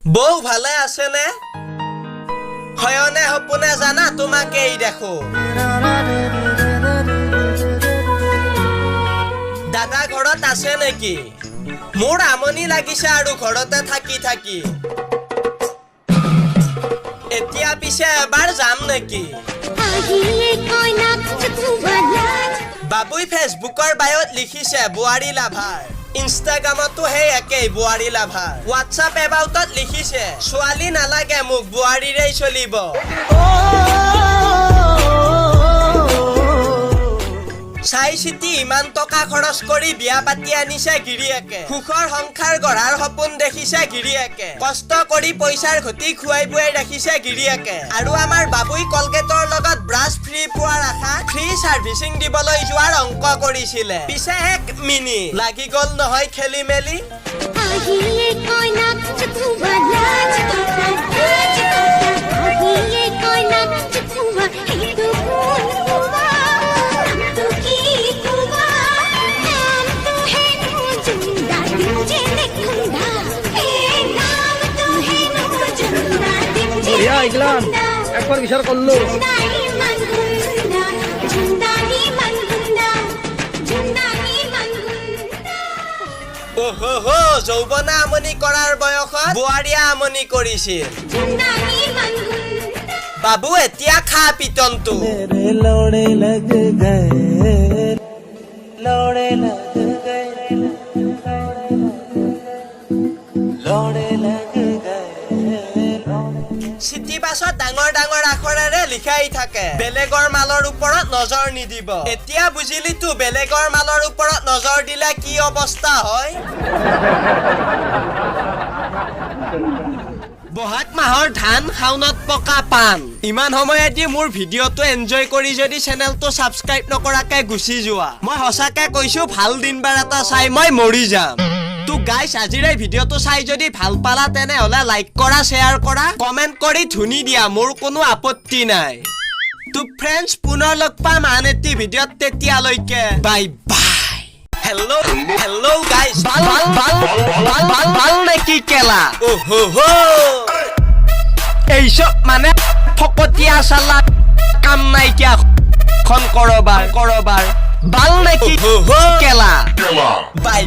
বৌ, ভালে আছেনে? শয়নে সপোনে জানা তোমাকেই দেখো। দাদা ঘৰত আছে নেকি? মোৰ আমনি লাগিছে আৰু ঘৰতে থাকি থাকি। এতিয়া পিছে এবাৰ যাম নেকি? আহিলে কইনাক চকুৱা লাজ। বাবুই ফেচবুকৰ বায়ত লিখিছে বোৱাৰী লাভাৰ। ইনষ্টাগ্ৰামতো সেই একেই, বোৱাৰী লাভাৰ। হোৱাটছআপ এবাউটত লিখিছে, ছোৱালী নালাগে মোক, বোৱাৰীৰেই চলিব। চাই চিতি ইমান টকা খৰচ কৰি বিয়া পাতি আনিছে গিৰিয়েকে। সুখৰ সংসাৰ গঢ়াৰ সপোন দেখিছে গিৰিয়েকে। কষ্ট কৰি পইচাৰ ঘটি খুৱাই বুৱাই ৰাখিছে গিৰিয়েকে। আৰু আমাৰ বাবুই কলগেটৰ লগত ব্ৰাছ ফ্ৰী পোৱাৰ আশা ফ্ৰী চাৰ্ভিচিং দিবলৈ যোৱাৰ অংক কৰিছিলে। পিছে এক মিনি লাগি গ'ল নহয় খেলি মেলি। আহিলে কইনাক চকুৱা লাজ কথা, লাজ কথা। আহিলে কইনাক চকুৱা, সেইটো কোন কোৱা? নামটো কি কোৱা? নামটো হেনো জুন্দা, দিম যে খুন্দা। এই নামটো হেনো জুন্দা, দিম যে বঢ়িয়া এইগিলান। খুন্দা। একবাৰ বিচাৰ কৰলো। জুন্দা ইমান গুণ্ডা, জুন্দা ইমান গুণ্ডা, জুন্দা ইমান গুণ্ডা। অহ হ, যৌৱনে আমনি কৰাৰ বয়সত বোৱাৰীয়ে আমনি কৰিছিল। জুন্দা ইমান গুণ্ডা। বাবু, এতিয়া খা পিটনটো। मेरे लौड़े लग गए, लौड़े लग गए, लौड़े लग गए। চিটি বাছত ডাঙৰ ডাঙৰ আখৰেৰে লিখাই থাকে, বেলেগৰ মালৰ ওপৰত নজৰ নিদিব। এতিয়া বুজিলিতো বেলেগৰ মালৰ ওপৰত নজৰ দিলে কি অৱস্থা হয়। বহাগ মাহৰ ধান, শাওনত পকা পাণ। ইমান সময়েদি মোৰ ভিডিঅ'টো এনজয় কৰি যদি চেনেলটো ছাবস্ক্ৰাইব নকৰাকে গুচি যোৱা, মই সঁচাকে কৈছো, ভাল দিনবাৰ এটা চাই মই মৰি যাম। তো গাইছ, আজিৰ এই ভিডিঅ'টো চাই যদি ভাল পালা, তেনেহ'লে লাইক কৰা, শ্বেয়াৰ কৰা, কমেণ্ট কৰি ধুনি দিয়া, মোৰ কোনো আপত্তি নাই। তো ফ্ৰেণ্ডছ, পুনৰ লগ পাম আন এটি ভিডিঅ'ত। তেতিয়ালৈকে বাই বাই। হেল্ল' হেল্ল' গাইছ, বাল বাল বাল বাল বাল নেকি কেলা? অহ হো, এইচব মানে ফকতীয়া চালা, কাম নাইকিয়া খন কৰবাৰ কৰবাৰ। বাল নেকি কেলা? বাই।